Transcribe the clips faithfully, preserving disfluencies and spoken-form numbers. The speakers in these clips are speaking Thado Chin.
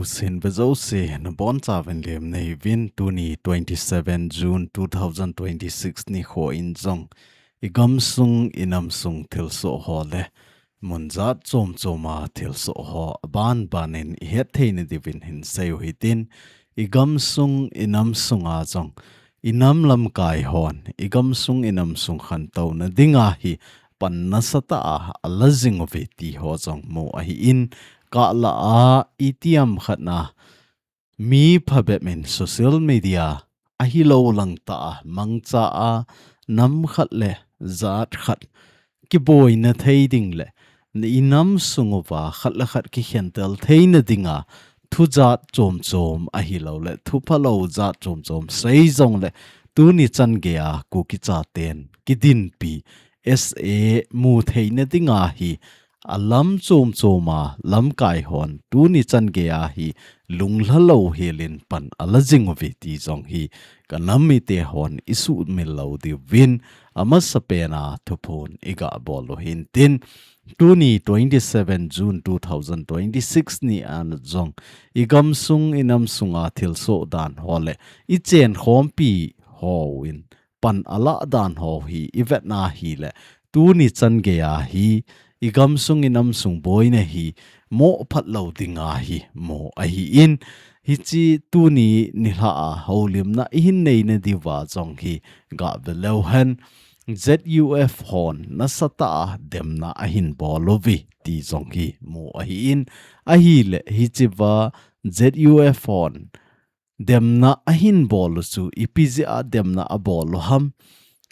Pusin vejouse, nabonchauvin lemna hiuvin, tuni twenty-seven June two thousand twenty-six nikho in jong, igamsung inamsung thilsoh ho le, munjat chom choma thilsoh ho, aban banin ihet theina diuvin hinseiu hitin, igamsung inamsunga jong, inam lamkai hon, igamsung inamsung khantouna dinga hi, pan nasatah a, ala jing uve ti ho jong mu ahin, kala a, itiham khat na, mi phabep in social media, ahilou langtah a, mangcha a, nam khat le, jat khat, kiboina thei ding le, inamsung uva, khat le khat kikhentel theina dinga, thujat chom chom ahilou le, thuphalou jat chom chom sei jong le, tuni chan geiya, Kuki chaten, kidinpi, S A mu theina dinga hi, alam chom choma, lamkai hon, tuni chan geiya hi, lunglhalou helin pan ala jing uve ti jong hi, kanam mite hon, isuhmil lou diuvin, amasapen a, thuphon, iga bol u hintin, tuni twenty-seven June two thousand twenty-six nia jong, igamsung inamsunga thilsoh dan ho le, ichenkhompi hon, pan ala dan ho hi, ivetna hile, tuni chan geiya hi, igamsung inamsung boina hi, mo phatlou dinga hi, mu ahin, hiche tuni nilhah a, houlimna ihin neina diuva jong hi, ga veleu hen, Z U F hon, nasatah a, demna ahin bol uve, ti jong hi, mu ahin, ahile, hichea, Z U F hon, demna ahin bol u chu, ipi jeh a demna abol u ham,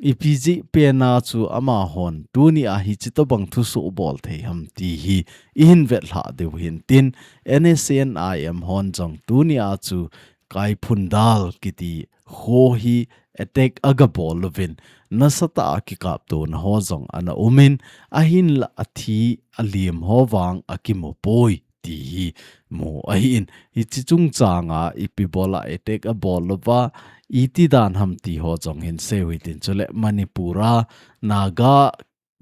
ipi jeh pen a chu amahon, tunia hiche tobang thusoh bol thei ham ti hi, ihin vetlhah diu hintin, N S C N I M hon jong tunia chu, Kaiphundal kiti kho hi attack aga bol uvin, nasatah a kikaptona ho jong ana umin, ahinla athi alim ho vang akimu poi. Ti hi mu ahin, hiche chungchanga ipi bola attack abol uva, iti dan ham ti ho jong hinseiu hitin chule Manipur a, Naga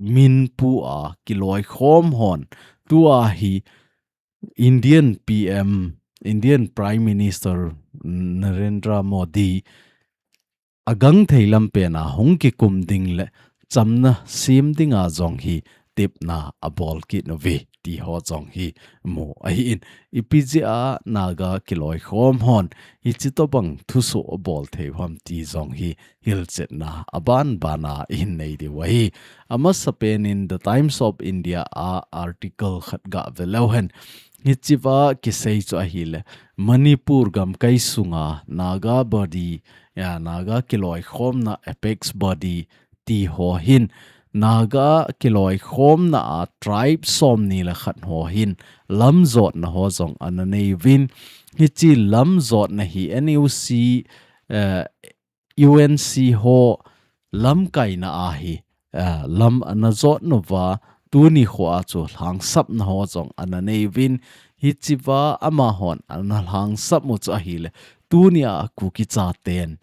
minpu a kiloikhom hon, tua hi Indian P M, Indian Prime Minister Narendra Modi, agangthei lampen a hung kikum ding le chamna sem dinga jong hi tepna abol kit uve ti ho jong hi mu ahin, ipi jeh a Naga kiloikhom hon hiche tobang thusoh abol thei u ham ti jong hi hilchetna aban bana ihin nei diu ahi. Amasapen in The Times of India a article khat ga veleu hen. Hichea kisei chu ahile, Manipur gamkai sunga Naga body, ya, Naga kiloikhomna apex body ti ho hin, Naga kiloikhomna a tribe somni le khat ho hin, lamjotna ho jong ana nei uvin, hiche lamjotna hi N U C, eh, U N C ho lamkaina a hi, eh, lam ana jot nauva, tuni khoa chu lhangsapna ho jong ana nei uvin, hichea amahon ana lhangsap u chu ahile, tunia Kuki chaten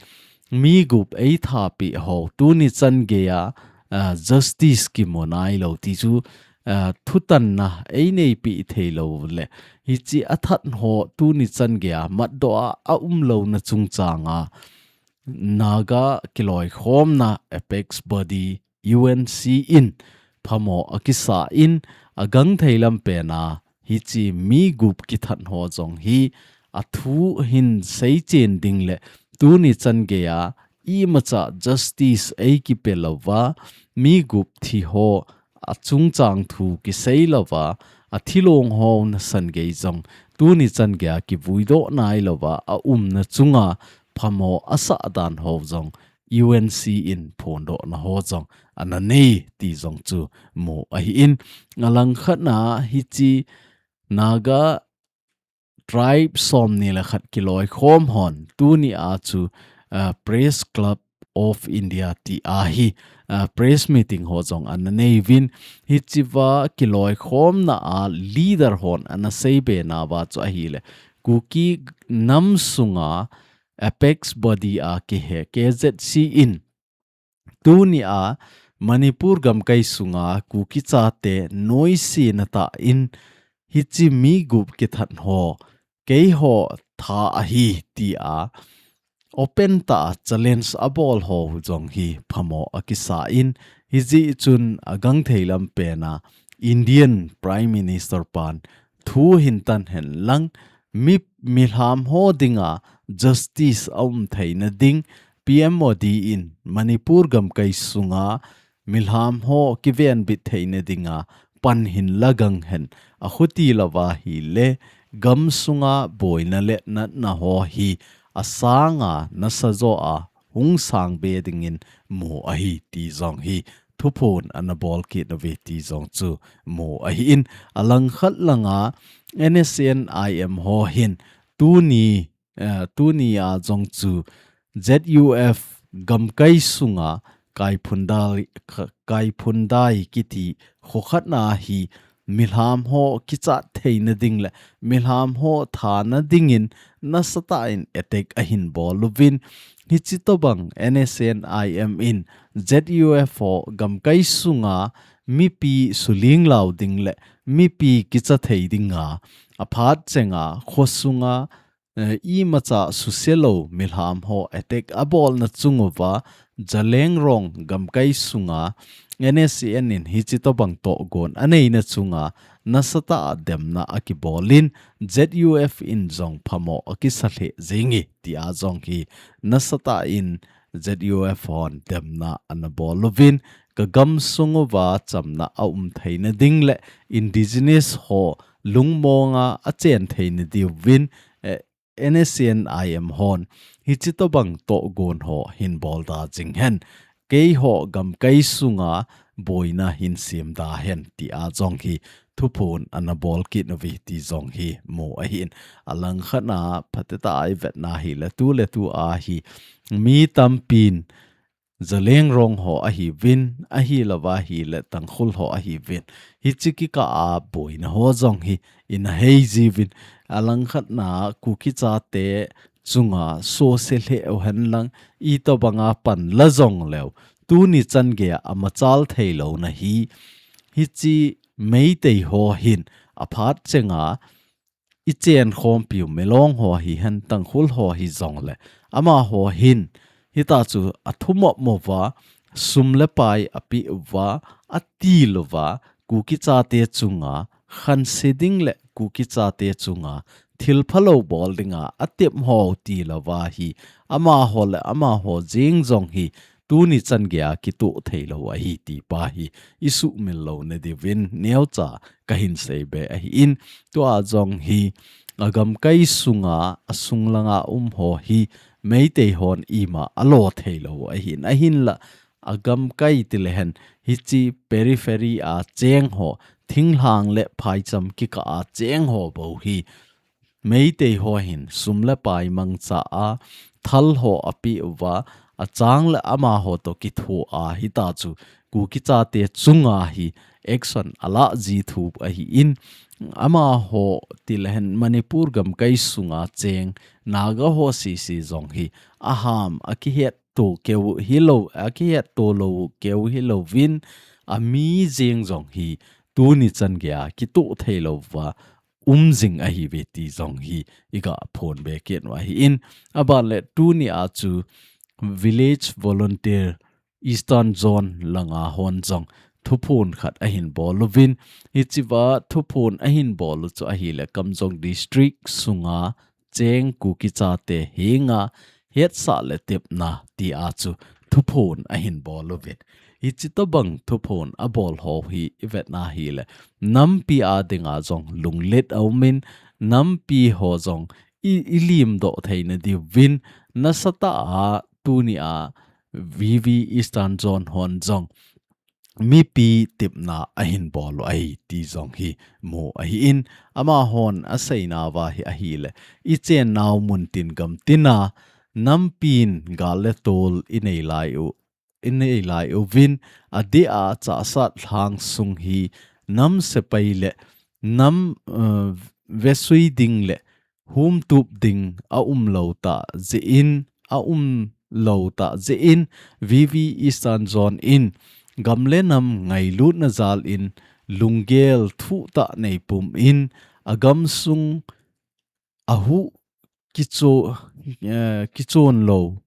mi gup eithapi ho, tuni chan geiya, eh, justice kimu nailou ti chu, eh, thutanna eineipi theilou le, hiche athat ho tuni chan geiya matdoh a aumlouna chungchanga, Naga kiloikhomna apex body U N C in phamo akisa in agangthei lampen a hiche mi gup kithat ho jong hi athu hin seichen ding le tuni chan geiya imacha justice eikipe louva mi gup thi ho achungchang thu kisei louva, athilong ho nasan gei jong, tuni chan geiya kivuidoh nailouva, aumna chunga phamo asah dan ho jong, U N C in phondohna ho jong, ana nei ti jong chu mu ahin, alangkhatna hiche Naga tribe somni le khat kiloikhom hon, tunia chu, ah, Press Club of India tia hi, ah, press meeting ho jong ana nei uvin, hichea kiloikhomna a leader hon ana seibe nauva chu ahile, Kuki nam sunga apex body a kihe K Z C in, tunia Manipur gamkai sunga Kuki chate noise natah in hiche mi gup kithat ho keiho tha ahi tia open tah a challenge abol ho jong hi phamo akisa in, hijeh chun agangthei lam pen a Indian Prime Minister pan thu hin tan hen lang, mi, milham ho dinga justice aum theina ding, P M Modi in Manipur gamkai sunga milham ho kivenbit theina dinga pan hin la gang hen, akhuti louva hile gam sunga boina le natna ho hi asanga nasa jo a hung sang be dingin mu ahi ti jong hi thuphon ana bol kit uve ti jong chu mu ahi in, alangkhat langa N S C N I M ho hin tuni, eh, tuni a jong chu Z U F gamkai sunga Kaiphundai, Ka-, Kaiphundai kiti khokhat na hi milham ho kichat theina ding le milham ho thana dingin nasatah in attack ahin bol uvin, hichi tobang N S C N I M in Z U F ho gamkai sunga mipi suling lau ding le mipi kicha thei dinga, aphat chenga kho sunga, eh, imacha suse lou milham ho attack abolna chung uva, Zeliangrong gamkai sunga N S C N in hichi tobang tohgon aneina chunga nasatah a demna akibolin, Z U F in jong phamo akisa lheh jing e tia jong hi nasatah in Z U F hon demna ana bol uvin, ka gam sung uva chamna aum theina ding le indigenous ho lungmonga achen theina diuvin, eh, N S C N I M hon hichi tobang tohgon ho hin bol da jing hen, keiho gamkai sunga boina hin sem da hen tia jong hi thuphon ana bol kit uve ti jong hi mu ahi in, alangkhat na phatecha a ivetna hile tu le tu a hi mi tampin Zeliangrong ho ahiuvin, ahilouva hile Tangkhul ho ahiuvin, hichi kikah a boina ho jong hi ina hei jiuvin, alangkhat na Kuki chate chunga suse lheh u hen lang, itobanga pan la jong leu, tuni chan geiya amachal thei louna hi, hichi Meitei ho hin aphat chenga ichen khompiu Milong ho hihen, Tangkhul ho hijong le, amaho hin hitachu athumop mo uva, sum le pai apeh uva, atil uva, Kuki chate chunga khanse ding le Kuki chate chunga thil phalou bol dinga atep ho ti louva hi, amaho le amaho jeng jong hi tuni chan geiya kitoh thei lou ahi ti pa hi isuhmil louna diuvin neocha kahin seibe ahi in, tua jong hi agamkai sunga asung langa um ho hi Meitei hon ima alo thei lou ahi in, ahinla agamkai ti le hen hichi periphery a cheng ho, thinglhang le phaicham kikah a cheng ho bou hi Meitei ho hin sum le pai mangcha a thal ho apeh uva, achang le amaho toh kitho a hitachu Kuki chate chunga hi action alah ji thu ahi in, amaho ti le hen Manipur gamkai sunga cheng Naga ho sese jong hi aham akihet to keu hilou, akihet to lou keu hilouvin, ami jeng jong hi tuni chan geiya kitoh thei louva um jing ahiuve ti jong hi iga phonbe kit u ahi in, aban le tuni a chu Village Volunteer Eastern Zone langa hon jong thuphon khat ahin bol uvin, hichea thuphon ahin bol u chu ahile Kamjong District sunga cheng Kuki chate henga hetsah le tepna tia chu thuphon ahin bol uvin. Hichi tobang thuphon abol ho hi ivetna hile nampi a dinga jong lunglet aumin, nampi ho jong i, ilimdoh theina diuvin, nasatah a tuni a V V Eastern Zone hon jong mipi tepna ahin bol u ahi ti jong hi mu ahi in, amahon aseina uva hi ahile, ichen nau muntin gamtina nampin gal le tol inei lai u, inei lai uvin, adeh a Chahsat lhang sung hi nam sepai le nam, eh, vesui ding le humtup ding aum lou tah jeh in, aum lou tah jeh in, V V Eastern Zone in gam le nam ngailutna jal in lunggel thuhtah neipum in, agam sung ahu kicho, eh, kichon lou,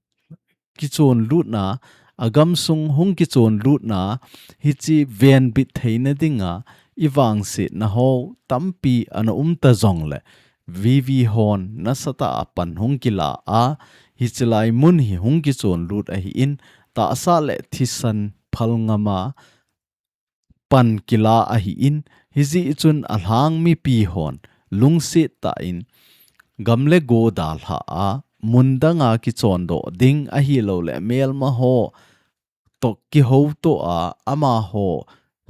kichon lutna, agam sung hung kichon lutna, hichi venbit theina dinga, ivangsetna ho tampi ana umta jongle, V V hon nasatah a pan hung kila a, hichi lai mun hi hung kichon lut ahin, tahsa le thisan phalngama pan kila ahin, hijeh chun alhang mipi hon lungset tah in gam le go dalha a, mundanga kichondoh ding ahilouleh melma ho toh kihoutoh a, amaho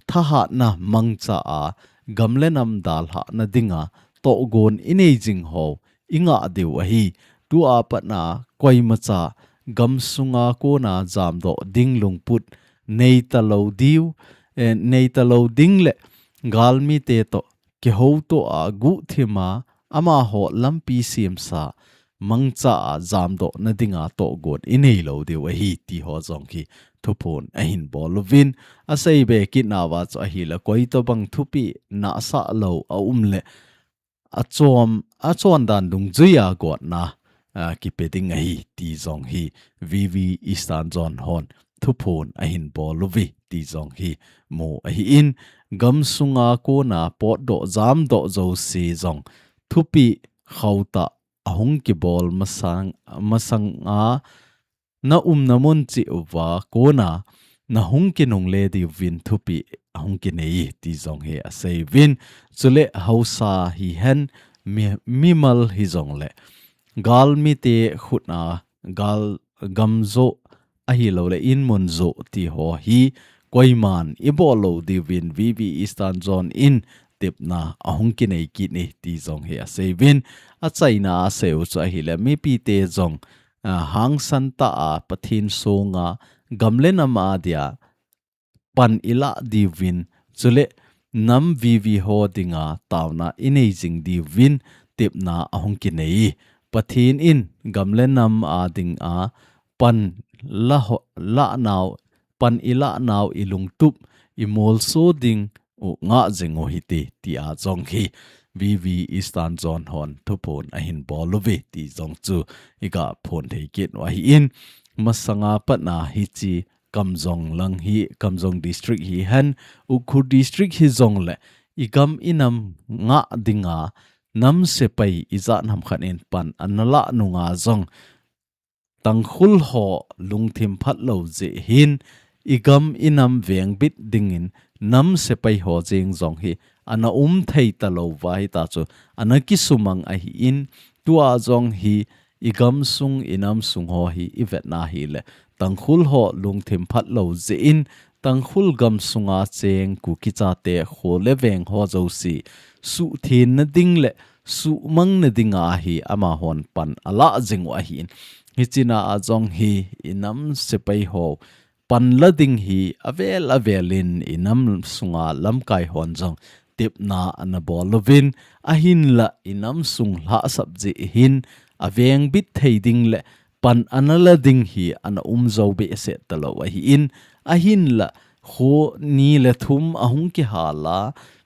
thahatna mangcha a, gam le nam dalhahna dinga tohgon inei jing ho ingah diu ahi. Tua patna koimacha gam sunga kona jamdoh ding lungput neita lou diu, eh, neita lou ding le galmite toh kihoutoh a, guhthima, amaho lampi semsa mangcha a jamdohna dinga tohgon inei lou diu ahi, ti ho jong hi thuphon ahin bol uvin, asei be kitna uva chu ahile koitobang thupeh nahsah lou aum le achom, achondan dungjuia gotna, a, kipe ding ahi, ti jong hi V V Eastern Zone hon thuphon ahin bol uve, ti jong hi mu ahin, gam sunga kona potdoh jamdoh jouse jong thupeh khauhtah ahung kibol masang, masanga na umna mun cheh uva kona nahung kinungle diuvin thupeh ahung kinei, ti jong hi asei uvin. Chule haosa hihen, mi, mimal hijongle galmite khutna gal gam jo ahilouleh inmun jo ti ho hi koiman ibol lou diuvin V V Eastern Zone in tepna ahung kinei kit e, ti jong hi asei uvin. Achaina a asei u chu ahile mipite jong, a, hangsan tah a Pathen songa gam le nam a dia pan ilah diuvin, chule nam V V ho dinga taona inei jing diuvin tepna ahung kinei. Pathen in gam le nam a dinga pan la ho, la nau, pan ilah nau ilungtup, imolso ding u ngah jing u hite, tia jong hi V V Eastern Zone hon thuphon ahin bol uve, ti jong chu iga phon thei kit u ahin, masanga patna hichi Kamjong lang hi, Kamjong District hihen, Ukhrul District hijongle igam inam ngah dinga nam sepai ijat ham khat in pan ana lah nunga jong Tangkhul ho lungthim phat lou jeh hin igam inam vengbit dingin nam sepai ho jeng jong hi ana um thei talou va hita chu ana kisumang ahin, tua jong hi igam sung inam sung ho hi ivetna hile Tangkhul ho lungthim phat lou jeh in Tangkhul gam sunga cheng Kuki chate kho le veng ho jouse suhthenna ding le suhmangna dinga hi amahon pan alah jing u ahin. Hichea jong hi inam sepai ho pan la ding hi avel avel in inam sunga lamkai hon jong tepna ana bol uvin, ahinla inam sung lhahsap jeh hin avengbit thei ding le pan ana la ding hi ana um jou behseh talou ahin, ahinla kho ni le thum ahung kihal a,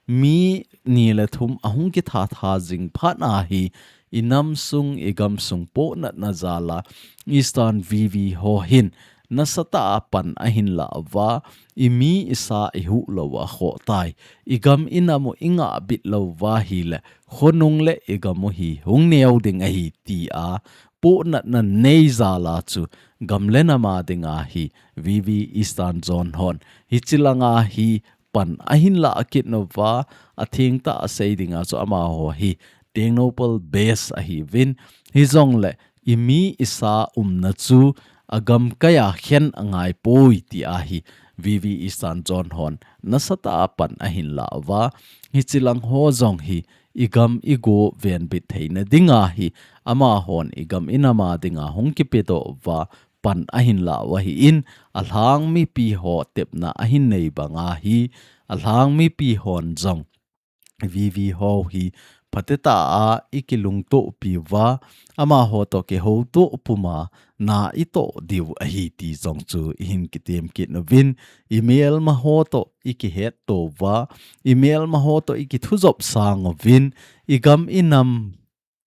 mi ni le thum ahung kitha tha jing phat a hi, inam sung, igam sung pohnatna jal a, Eastern V V ho hin nasatah a pan ahin lah uva, imi isa ihuh lou a khoh tai, igam inam u ingah bit lou uva hile, khonung le igam u hi hung neo ding ahi, tia pohnatna nei jal a chu gam le nam a dinga hi V V Eastern Zone hon hichi langa hi pan ahin lah kit nauva, athengtah a sei dinga chu amaho hi Tengnoupal base ahiuvin, hijongle imi isa umna chu agam kai a khen angai poi tia hi V V Eastern Zone hon nasatah a pan ahin lah uva, hichi lang ho jong hi igam igo venbit theina dinga hi amahon igam inam a dinga hung kipedoh uva pan ahin lah u ahin, alhang mipi ho tepna ahin nei banga hi, alhang mipi hon jong V V ho hi phatecha a ikilungtohpi uva, amaho toh kihoutoh puma na itoh diu ahi ti jong chu ihin kitem kit uvin, imelma ho toh ikihetto uva, imelma ho toh ikithujop sang uvin, igam inam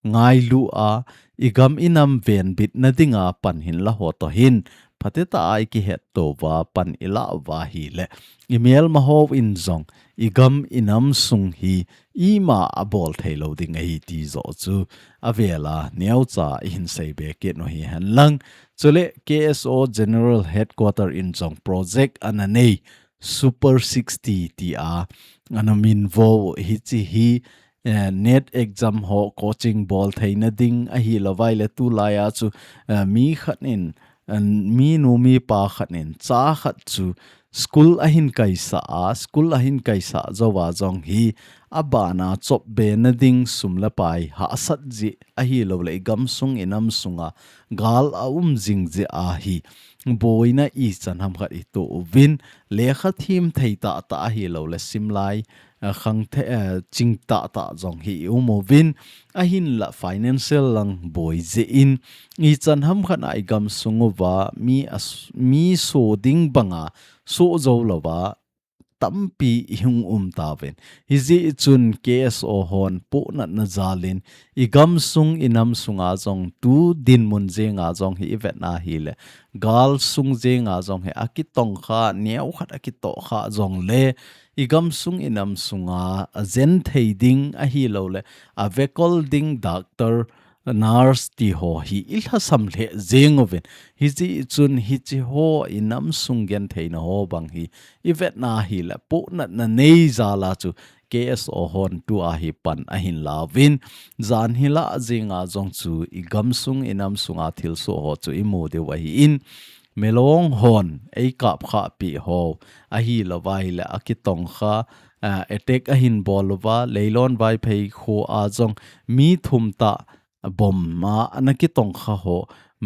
ngailu a, i gam i nam venbitna dinga pan hin la ho toh hin, phatecha a i kihetto uva pan i la uva ahile, i melma hon jong, i gam i nam sung hi, ima a bol thei lou ding ahi ti joh chu, a vela neocha i hin sei be kit u hi hen lang. Chule K S O General Headquarter in jong project ana nei, Super sixty ti a, ana min vo hichi hi, eh, NET exam ho coaching bol theina ding ahi lou vai le tulai a chu, eh, mi khat in, eh, mi nu mi pa khat in cha khat chu school a hin kaisa a, school a hin kaisa jou a jong hi a bana chop be na ding sum le pai hahsat ji ahi lou le i gam sung i nam sunga gal a um jing ji ahi boina i chan ham khat i to uvin lekha thim thei tah tah ahi lou le sim lai, eh, khang the, eh, ching tah tah jong hi i um uvin ahin la financial lang boi je in i chan ham khat a i gam sung uva mi a s-, mi so ding banga so jou lou va tampi i hung um ta uvin. Hijeh chun K S O hon pohnatna jal in i gam sung i nam sunga jong tu dinmun jenga jong hi i vet na hi le gal sung jenga jong hi a kitong kha neo khat a kitoh kha jong le i gam sung i nam sunga a jen thei ding ahi lou le a vekol ding doctor nurse ti ho hi i lhasam lheh jeng uvin. Hijeh chun hichi ho i nam sung gen theina ho bang hi i vet na hi le pohnatna nei jal a chu K S O hon tu a hi pan ahin la uvin. Jan hi la jenga jong chu i gam sung i nam sunga thil so ho chu i mu diu ahi in. Melong hon ei kap kha pi ho ahi lou vai le a kitong kha, ah, attack ahin bol uva, Leilon Vaiphei kho a jong mi thum tah bomb a ana kitong kha ho,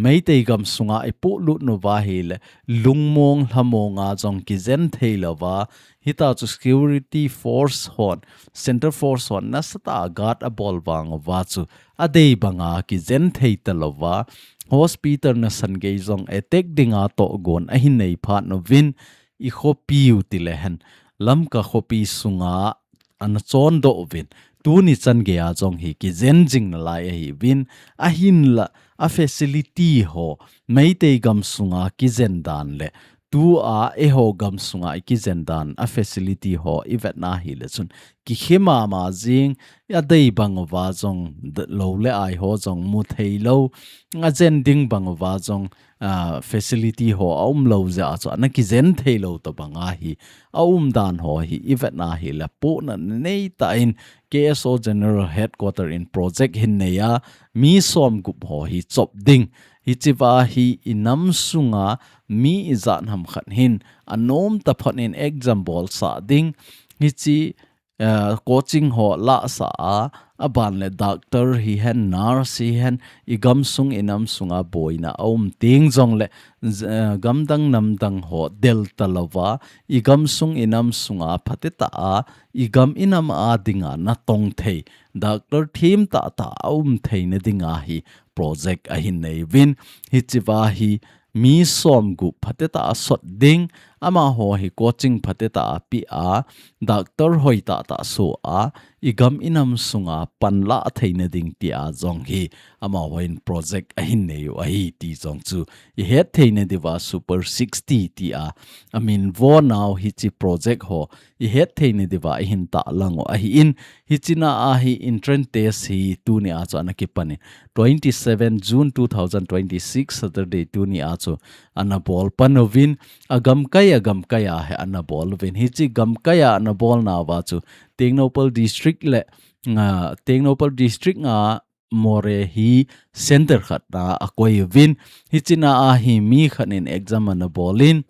Meitei gam sunga i polut nu va hi le, lungmong lhamong a jong kijen thei lou va, hita chu security force hon, center force hon, nasatah a guard a bol vang uva chu, a dei banga kijen thei ta lou va, hospital nasan gei jong attack dinga tohgon ahin nei phat nu vin, i khopi u ti le hen, Lamka khopi sunga ana chon doh uvin. Tuni chan gei a jong hi kijen jing nalai ahi uvin. Ahin la a facility ho, Meitei gam sunga kijen dan le. Tu a eiho gam sunga i kijen dan a facility ho i vet na hi le chun. Kikhe mama jing, a dei bang uva jong d-, lou le ai ho jong mu thei lou. A jen ding bang uva jong ah, facility ho a um lou jeh a chu ana kijen thei lou ta banga hi a um dan ho hi i vet na hi le pohnatna nei tah in K S O General Headquarter in project hin nei a mi som gup ho hi chop ding hichi va hi i nam sunga mi i jat ham khat hin a nom ta phot in exam bol sah ding hichi eh, coaching ho la sa a, a ban le doctor hi hen, nurse hi hen, i gam sung i nam sunga boina a um ting jong le, z-, eh, gam dang nam dang ho del ta lou va, i gam sung i nam sunga phatecha a, i gam i nam a dinga na tong thei, doctor thim tah tah a um theina dinga hi project ahin nei uvin, hichi va hi mi som gup phatecha a sot ding, amaho hi coaching phatecha a pe a, doctor hoi tah tah so a, i gam i nam sunga pan la theina ding ti a jong hi, amaho in project ahin nei u ahi ti jong chu, i het theina diuva Super sixty ti a, a min vo nau hichi project ho, i het theina diuva i hin tah lang u ahi in, hichi na a hi entrance test hi tuni a chu ana kipan in, twenty seven June two thousand twenty six Saturday tuni a chu ana bol pan uvin, a gamkai a gamkai a hi ana bol uvin. Hichi gamkai a ana bol nauva chu Tengnoupal District le, ah, Tengnoupal District a Moreh hi center khat a a koi uvin. Hichi na a hi mi khat in exam ana bol in.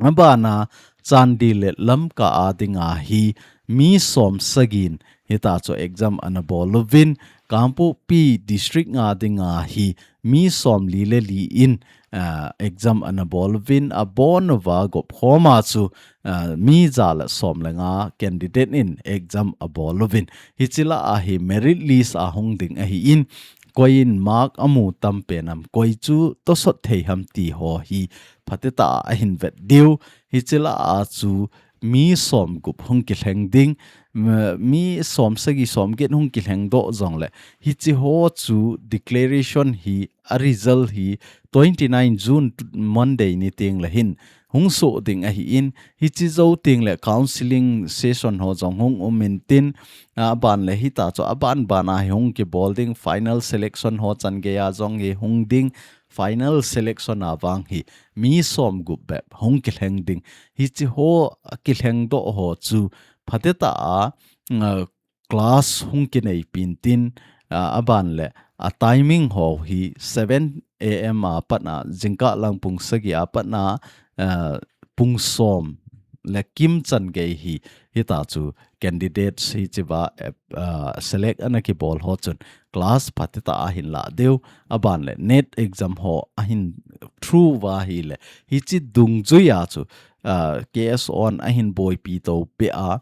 A bana Chandel le Lamka a dinga hi mi som sagi in hita chu exam ana bol uvin, Kangpokpi District a dinga hi mi som li le li in, ah, exam ana bol uvin, a bon uva gop khom a chu, ah, mi ja le som le nga candidate in exam a bol uvin. Hichi la a hi merit list a hung ding ahi in, koi in mark a mu tam pen ham, koi chu tosot thei ham ti ho hi phatecha a hin vet diu. Hichi la a chu mi som gup hung kilheng ding, mi som sagi som get hung kilheng doh jong le, hichi ho chu declaration hi, a result hi twenty nine June Monday ni teng le hin hung so ding ahi in, hichi zo teng le counseling session ho jong hung um in tin, a ban le hita chu a ban ban a hi hung kibol ding, final selection ho chan gei a jong hi hung ding, final selection a vang hi mi som gup bep hung kilheng ding. Hichi ho kilheng doh ho chu phateta a, uh, class hung kinei pin tin, uh, a ban le a timing ho hi seven a m a pat na, jingkah lang pung sagi a pat na, uh, pung som le kim chan gei hi, hita chu candidates hichi va, uh, select ana kibol ho chun class phateta a hin la deu, a ban le NET exam ho a hin through va hi le, hichi dungjui a chu, uh, K S O in a hin boipi to pe a,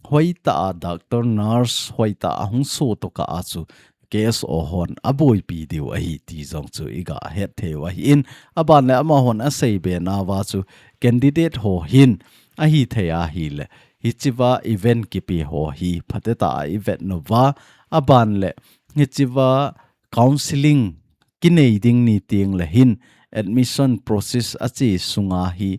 hoitah a doctor, nurse hoitah a hung so to kah a chu K S O hon a boipi diu ahi ti jong chu i ga het thei u ahi in, a ban le amahon a sei be na va chu candidate ho hin ahi thei ahi le, hichi va event kipe ho hi phateta a i vet nu va, a ban le hichi va counseling kinei ding ni teng le hin admission process a chi sunga hi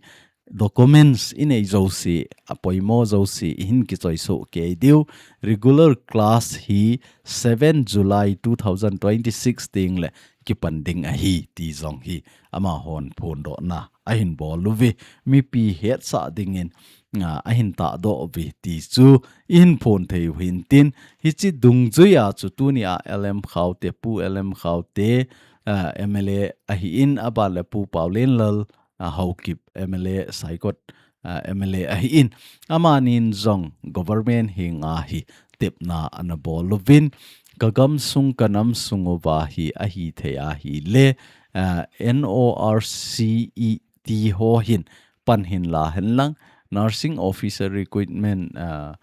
documents i nei jouse, a poimo jouse i hin kichoi so kei diu, regular class hi seven July two thousand twenty-six teng le kipan ding ahi ti jong hi amahon phondohna a hin bol uve, mipi hetsah dingin, a, a hin tahdoh uve ti chu i hin phon thei u hin tin, hichi dungjui a chu tuni a L M Khaute, Pu L M Khaute, a, M L A ahi in, a ban le Pu Paolienlal, a, Haokip M L A, Saikot, a, M L A ahi in, amanin jong government henga hi tepna ana bol uvin, ka gamsung ka namsung uva hi ahi thei ahi le, a, N O R C E ti ho hin pan hin la hen lang, nursing officer recruitment, a,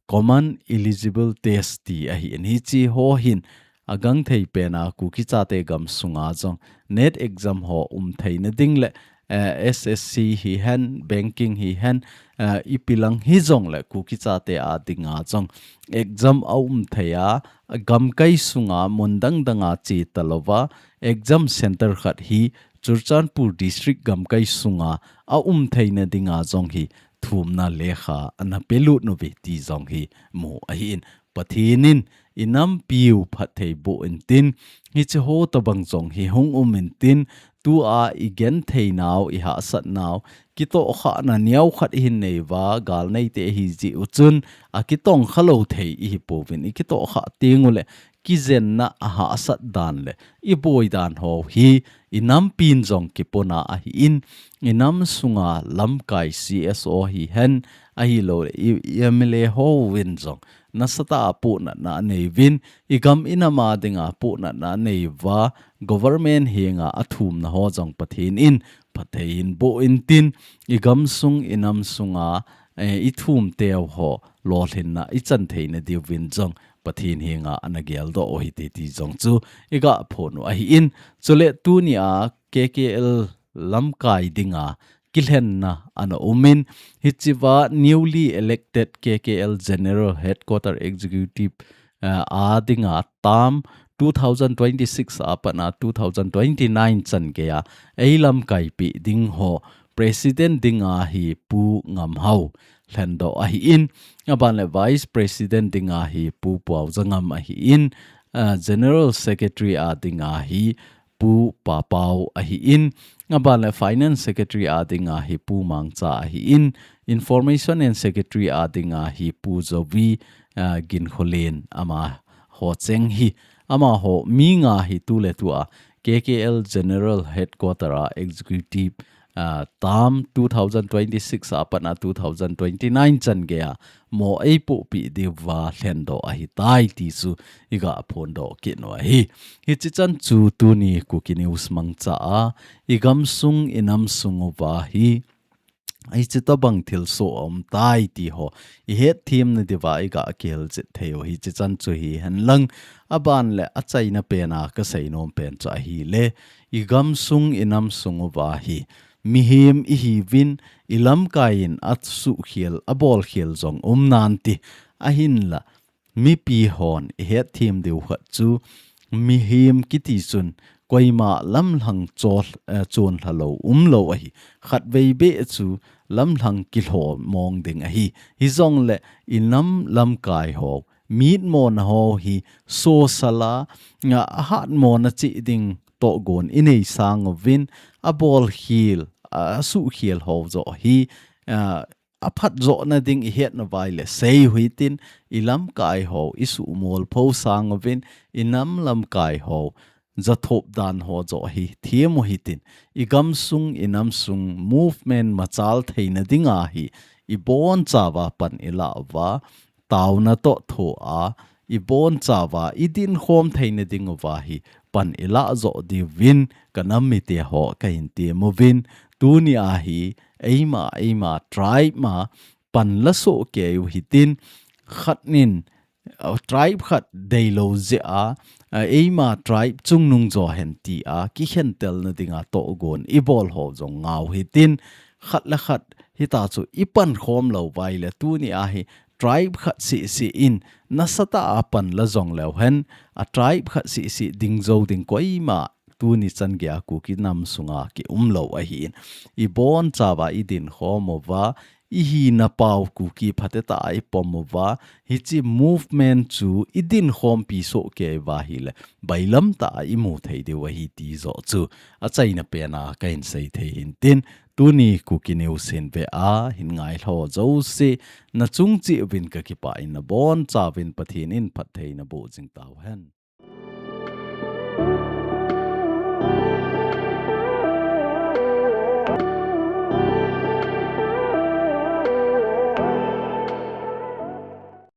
common eligible test ti ahi in, hichi ho hin a gangthei pen a Kuki chate gamsunga jong NET exam ho um theina ding le, eh, S S C hi hen, banking hi hen, eh, ipi lang hi jong le Kuki chate a dinga jong exam a um thei a, gamkai sunga mun dang dang a che ta lou va, exam center khat hi Churachandpur district gamkai sunga a um theina dinga jong hi thumna lekha ana pelut nu ve ti jong hi mu ahi in, Pathen in i nampiu phatthei boh in tin, hichi ho tabang jong hi hung um in tin, tua i genthei nau, i hahsat nau, kitohkhahna neo khat i hin nei va, gal neite hi jeh u chun, a kitongkha lou thei i hi pouvin, i kitohkhah teng u le, kijenna, a hahsat dan le i boi dan ho hi i nampin jong kipona ahi in, i nam sunga lamkai C S O hi hen, ahilou le i, i M L A ho vin jong nasatah a pohnatna a nei vin, i gam i nam a dinga pohnatna a nei va, government henga a thumna ho jong Pathen in phatthei in boh in tin, i gamsung i nam sunga, eh, i thum teu ho lolhinna i chan theina diuvin jong Pathen henga ana geldoh u hite ti jong chu i ga phon u ahi in, chule tuni a K K L lamkai dinga kilhenna ana um in, hichi va newly elected K K L General Headquarter Executive, eh, a dinga term two thousand twenty-six a pat na two thousand twenty-nine chan gei a ei lamkaipi ding ho President dinga hi Pu Ngamhao lhendoh ahi in, a ban le Vice President dinga hi Pu Puaozangam ahi in, ah, General Secretary a dinga hi Pu Papao ahi in, a ban le Finance Secretary a dinga hi Pu Mangcha ahi in, Information and Secretary a dinga hi Pu Jovi, ah, Ginkholen, amaho cheng hi, amaho mi nga hi tu le tu a K K L General Headquarter a Executive, ah, term two thousand twenty-six a pat na two thousand twenty-nine chan gei a mo ei pohpi diuva lhendoh ahi tai ti chu i ga phondoh kit u ahi. Hichi chan chu tuni Kuki News mangcha a i gamsung i namsung uva hi hichi tabang thilsoh a um tai ti ho i hetthem na diuva i ga kihil chet thei u hichi chan chu hi hen lang, a ban le a chaina pen a ka seinom pen chu ahi le, i gamsung i namsung uva hi mihem i hiuvin, i lamkai in a suhkhel, a bolkhel jong um nan ti, Ahinla, mipi hon ihet them diu khat chu, mihem kiti chun koima lamlhang chol, eh, chonlha lou, umlou ahi. Khatvei beh chu lamlhang kilhomong ding ahi. Hijongle inam lamkai ho, mitmona ho hi sosala, nga ahatmona cheh ding tohgon inei sang uvin, abolkhel, asuhkhel ho joh hi, ah, aphatjohna ding ihetna uva ahile sei u hitin, ilamkai ho isuhmolpho sang uvin, inam lamkai ho jathop dan ho joh hi them u hitin, igamsung, inamsung movement machal theina dinga hi, ibonchauva pan ilah uva, taona toh thoa, ibonchauva idinkhom theina ding uva hi pan ilah joh diuvin, kanam mite ho kahin tem uvin, tunia hi eima, eima tribe ma pan lasoh kei u hitin, khat nin, uh, tribe khat deilou jeh a, uh, eima tribe chungnung jo hen tia kikhentelna dinga tohgon ibol ho jong ngau hitin, khat le khat hitachu ipankhom lou uva ahile tunia hi tribe khat seh seh in nasatah a pan la jong leu hen, a tribe khat seh seh ding jou ding koima tuni chan geiya Kuki nam sunga kiumlou ahin. Ibonchauva idinkhom uva, ihina pau Kuki phatecha a ipom uva, hiche movement chu idinkhompi soh kei uva ahile, bailamtah a imu thei diu ahi ti joh chu achaina pena kahin sei thei hintin, tuni Kuki News hin vea hin ngailha jouse, nachung cheh uvin kakipah in, nabonchauvin Pathen in phatthei naboh jing tauhen.